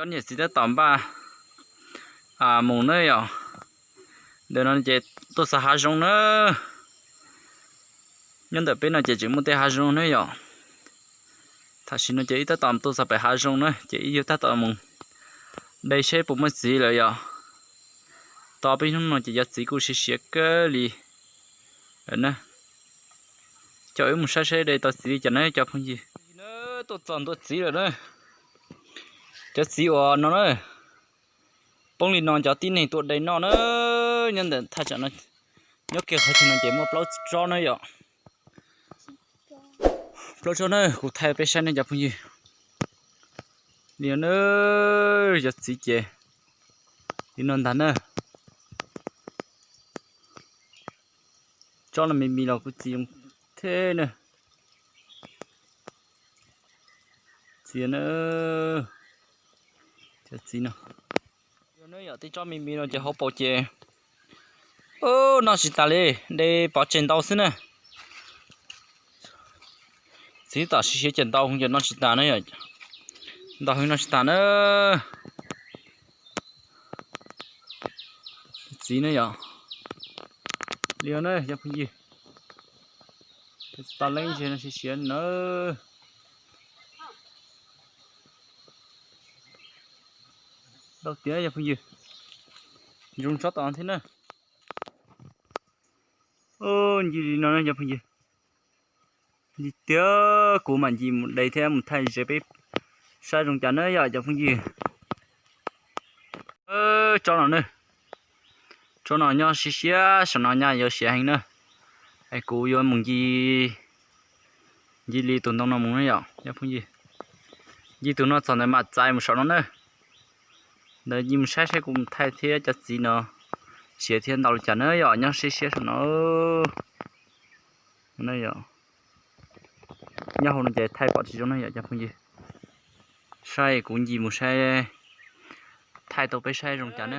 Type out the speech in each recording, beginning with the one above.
Cov niam txiv tab tom npaj mus na yom. Ntawm no ces tuaj xaws hav zoov na. Nyob ntawm peb no ces tseem muaj tej hav zoov na yom. Tam sim no ces wb tab tom tuaj xaws pem hav zoov na ces wb yuav tab tom mus de seb puas muaj txiv lawm yom. Tos peb hnub no ces cov txiv kuj siav siav kawg li lawm na. Coj wb mus saib seb de tau txiv li cas na cov phooj ywg. Tuaj txog ntua txiv lawm na. Cov txiv uas no na, poob li no cov tib neeg tuaj de noj na. Nyob ntawm thaj tsam no, nyob kiag qhov chaw no ces muaj plaub tsob na yom. Plaub tsob na, kuv thaij peb saib ne cov phooj ywg. Li no na, cov txiv ces li no ntag na. Tsob no me me los kuj txiv zoo thiab na. Txiv na, cov txiv no. Yog tej tsob me me no ces hauv paus ces noj tsis tas li, de pov tseg ntau xwb na. Txiv tom siav siav ces ntau heev ces noj tsis tas na yom. Ntau heev noj tsis tas na. Txiv na yom. Li na cov phooj ywg, tsis tau leej ntsis no siav siav na. Ntau tiag cov phooj ywg, zoo tsob tom thiab na. Ncig li no cov phooj ywg, ncig tiag, kuv mam ncig mus de thiab mus thaij ze peb saib zoo cas na yom cov phooj ywg. Tsob no na, tsob no nyob siab siab saum no nyaj yuav siav heev na. Es kuv yuav mus ncig, ncig li tus ntoo no mus na yom cov phooj ywg. Ncig tus no txog ntawd mam txais mus saum no na. Ntawd ncig mus saib saib kuv mus thaij thiab cov txiv no siav thiab ntau li cas na yom, nyob siab siab saum no. Nyob hauv no ces thaij pom tsis zoo na yom cov phooj ywg. Saib kuv ncig mus saib, thaij tau peb saib zoo cas na.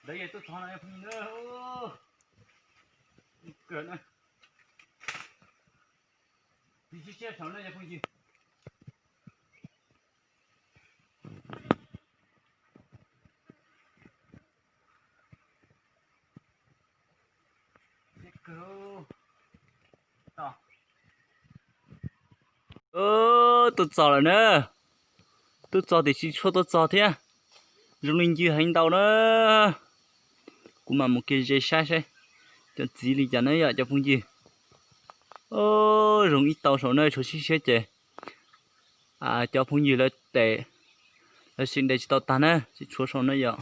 Ntawd yog tuaj txog no phooj ywg na. Kawg na. Txiv siab siab saum na cov phooj ywg. Tuaj txog lawm na. Tuaj txog tiam sis tshuav tuaj txog thiab. Zoo li ncig heev ntau na. Kuv mam mus kiag ze saib saib cov txiv li cas na yom cov phooj ywg. Zoo ib tau saum na, tshuav siab siab ces cov phooj ywg lawv tes, lawv sim de tsis tau tag na, tsis tshuav saum na yom.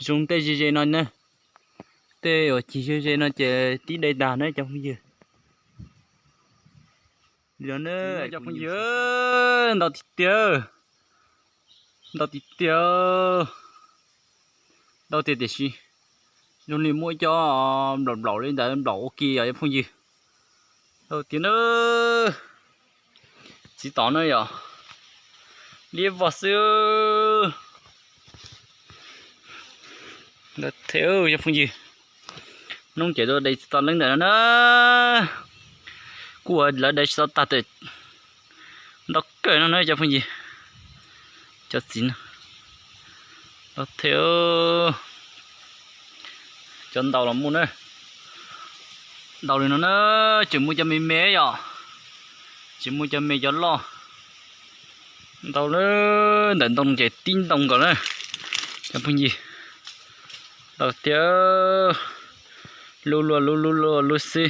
Zoo tej ze ze no na, tej uas cig ze ze no ces tib de tag na cov phooj ywg. Cov phooj ywg, ntau tiag tiag, ntau tiag tiag, ntau tiag tiam sis zoo li muaj ib co nplaum nplaum li ntawd nplaum ua ke os cov phooj ywg. Ntau tiag na, txiv tom na yom, liab vog xwb. Ntau tiag cov phooj ywg, noob ces tuaj de tsis tau leeb ntawm no na, kuj ua lawv de tsis tau tag tes, ntau kawg no na cov phooj ywg. Cov txiv no, ntau tiag, cov ntau los muaj na. Ntau li no na, tseem muaj cov me me yom, tseem muaj cov me cov loj. Ntau na, ntawm ntoo ces tib ntoo nkaus na cov phooj ywg. Ntau tiag, lub luaj lub lub luaj lub xwb.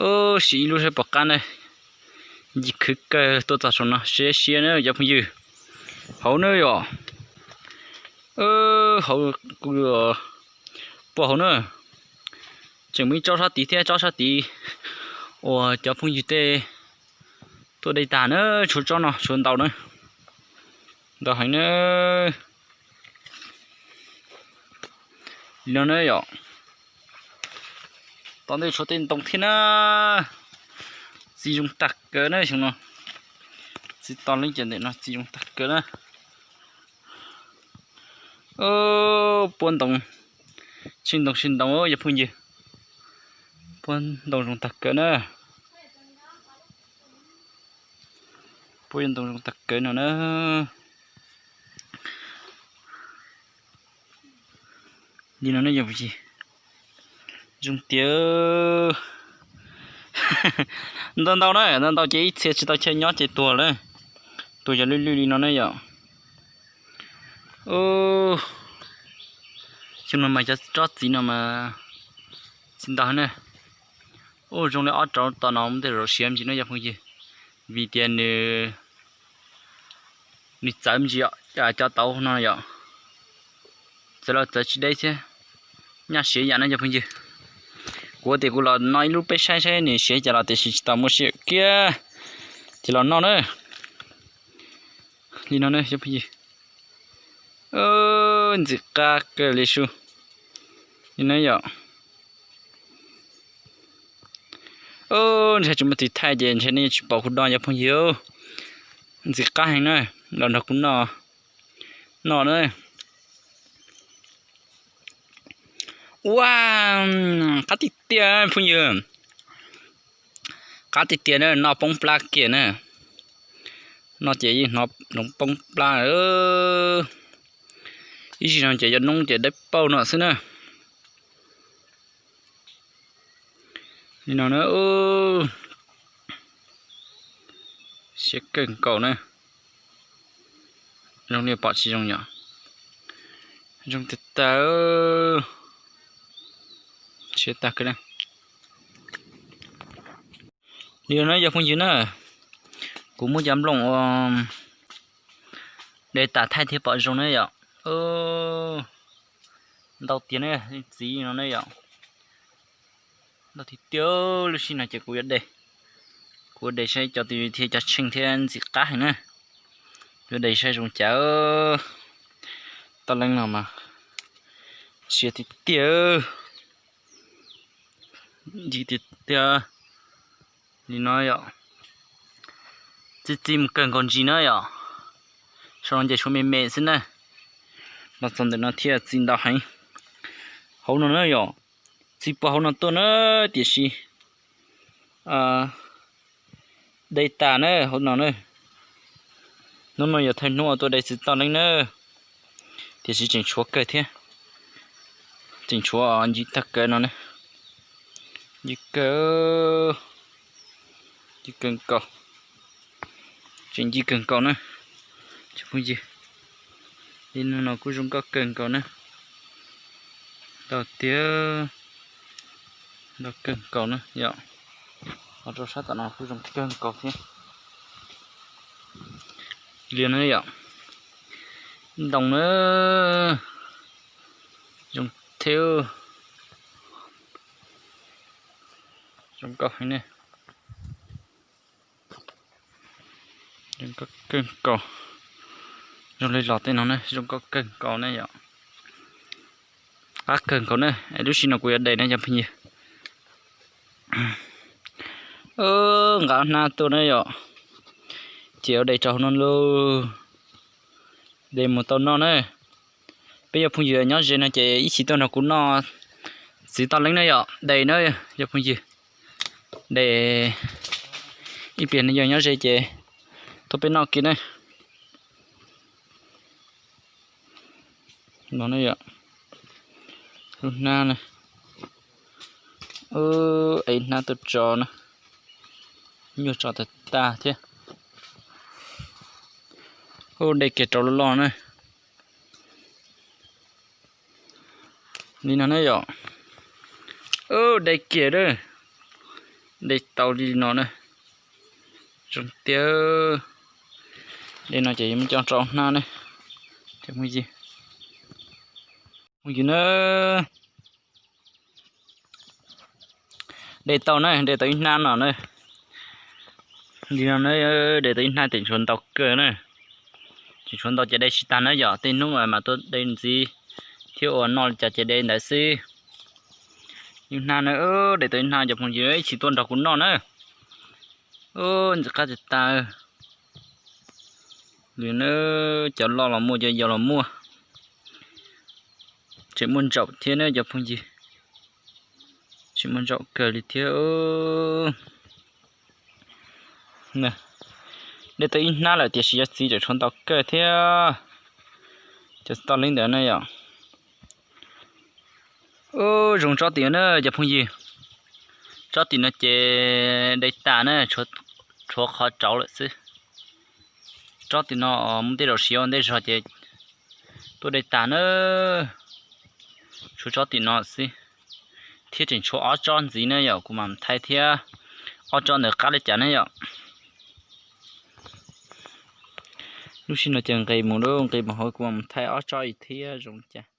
Ub, sim ib lub saib puas qab na. Ncig khwv kawg tuaj txog saum no siab siab na cov phooj ywg. Hauv na yom, hauv, puag hauv na, tseem muaj ib tsob sab tid thiab, tsob sab tid uas cov phooj ywg tej tuaj de tag na, tshuav tsob no tshuav ntau na, ntau heev na. Li no na yom, tom ntej tshuav tej ntoo thiab na, txiv zoo tag kawg na xyoo no. Txiv to leeb ces ntawm no txiv zoo tag kawg na. Puab ntoo, tsheej ntoo tsheej ntoo yog phooj ywg, puab ntoo zoo tag kawg na. Puab yuav ntoo zoo tag kawg no na. Li no ne yog phooj ywg, zoo tiag. Ntau ntau na, ntau ntau ces ib txhia tsis tau chaw nyob ces tuag lawm. Tuag yog lwj lwj li no ne yom. Xyoo no mas cov tsob txiv no mas txiv ntau na. Ub, zoo li ob rau tom no muab tej zaum siav me ntsis no yog phooj ywg, vim tias nws, nws txawv me ntsis, cov tauv no yom, txawv los txawv tsis deb thiab. Nyaj siav yam no yog phooj ywg. Kuv tias kuv los no ib lub peb saib saib nws siav cas los tiam sis tsis tau muaj sij hawm kiag, ces los noj na. Li no ne yog phooj ywg, ntxim qab kawg li su. Li no yom, ntshe tsis muaj tis thaij ces ntshe nej tsis pom kuv do yog phooj ywg. Ntxim qab heev na, los nrog kuv noj, noj na. Ua, qab tiag tiag phooj ywg, qab tiag tiag na, noj poob plab kiag na. Noj ces yeej hnov hloov poob plab. Ib zig no ces yog noob ces dawb paug no xwb na. Li no na, siav kawg nkaus na. Zoo li pom tsis zoo yom? Zoo tiag tag, siav tag kawg na. Li no na yog phooj ywg na, kuv muab cov nplooj ua de tas thaij thiab pom zoo na yom. Ntau tiag na, txiv no na yom. Ntau tiag tiag, lub sij no ces kuv yuav de, kuv yuav de saib cov twg thiaj cov tsheej thiab ntxim qab heev na. Yuav de saib zoo cas. Toj leeb no mas siav tiag tiag, ntsim tiag tiag li no yom. Txi txiv mus kawg nkaus ntsis na yom. Saum no ces tshuav me me xwb na. Los txog ntawm no thiaj txi ntau heev. Hauv no na yom, txi puag hauv no tuaj na, tiam sis de tas na hauv no na. Hnub no yog thawj hnub tuaj de txiv toj leeb na, tiam sis tseem tshuav kawg thiab, tseem tshuav ncig tag kawg no na. Ncig kawg, ncig kawg nkaus, tseem ncig kawg nkaus na. Cov phooj ywg, li no kuj zoo nkauj kawg nkaus na. Ntau tiag, ntau kawg nkaus na yom. Ho rau sab tom no kuj zoo kawg nkaus thiab. Li no yom, ntoo na, zoo thiab, zoo nkauj heev ne. Zoo nkauj kawg nkaus, zoo li los tej no na, zoo nkauj kawg nkaus ne yom. Qab kawg nkaus na, es lub sij no kuv yuav de na cov phooj ywg. Nqa hnab tuaj na yom, ces ua de rau hauv no lauj, de mus tau noj na. Peb yog phooj ywg nyob ze no ces ib chim tuaj nrog kuv noj txiv toj leeb na yom, de na yog phooj ywg, de ib pliag no yog nyob ze ces tuaj peb noj kiag na. No na yom, lub hnab na, es hnab tuaj tso na, nyuaj tso tag tag thiab. Ub, de kiag rau loj loj na. Li no na yom. Ub, de kiag a, de tau li no na. Zoo tiag. Li no ces yuav muab coj rau hnab na. Phooj ywg na, de tau na, de tau ib hnab no na. Li no na, de tau ib hnab tseem tshuav ntau kawg na. Tseem tshuav ntau ces de tsis tag na yom, tej hnub mas tuaj de ntxiv thiab. Thiab ua noj li cas ces de ntawd xwb. Ib hnab na, de tau ib hnab cov phooj ywg ib tsis tuaj nrog kuv noj na. Ntxim qab tag tag li na, cov loj los muaj, cov yau los muaj. Tseem muaj ntsaum thiab na cov phooj ywg, tseem muaj ntsaum kawg li thiab. De tau ib hnab lawm tiam sis cov txiv tseem tshuav ntau kawg thiab. Cov toj li ntawd na yom. Ub, zoo tsob tim na cov phooj ywg. Tsob tim no ces de tas na, tshuav qhov rauv lawm xwb. Tsob tim no muaj tej zaum siav ua ntej zog ces tuaj de tas na. Tshuav tsob tim no xwb, thiab tseem tshuav ob tsob ntxiv na yom, kuv mam thaij thiab. Ob tsob ntawd qab li cas na yom. Lub sij no ces nqis mus, nqis mus hauv kuv mam thaij ob tsob thiab zoo li cas.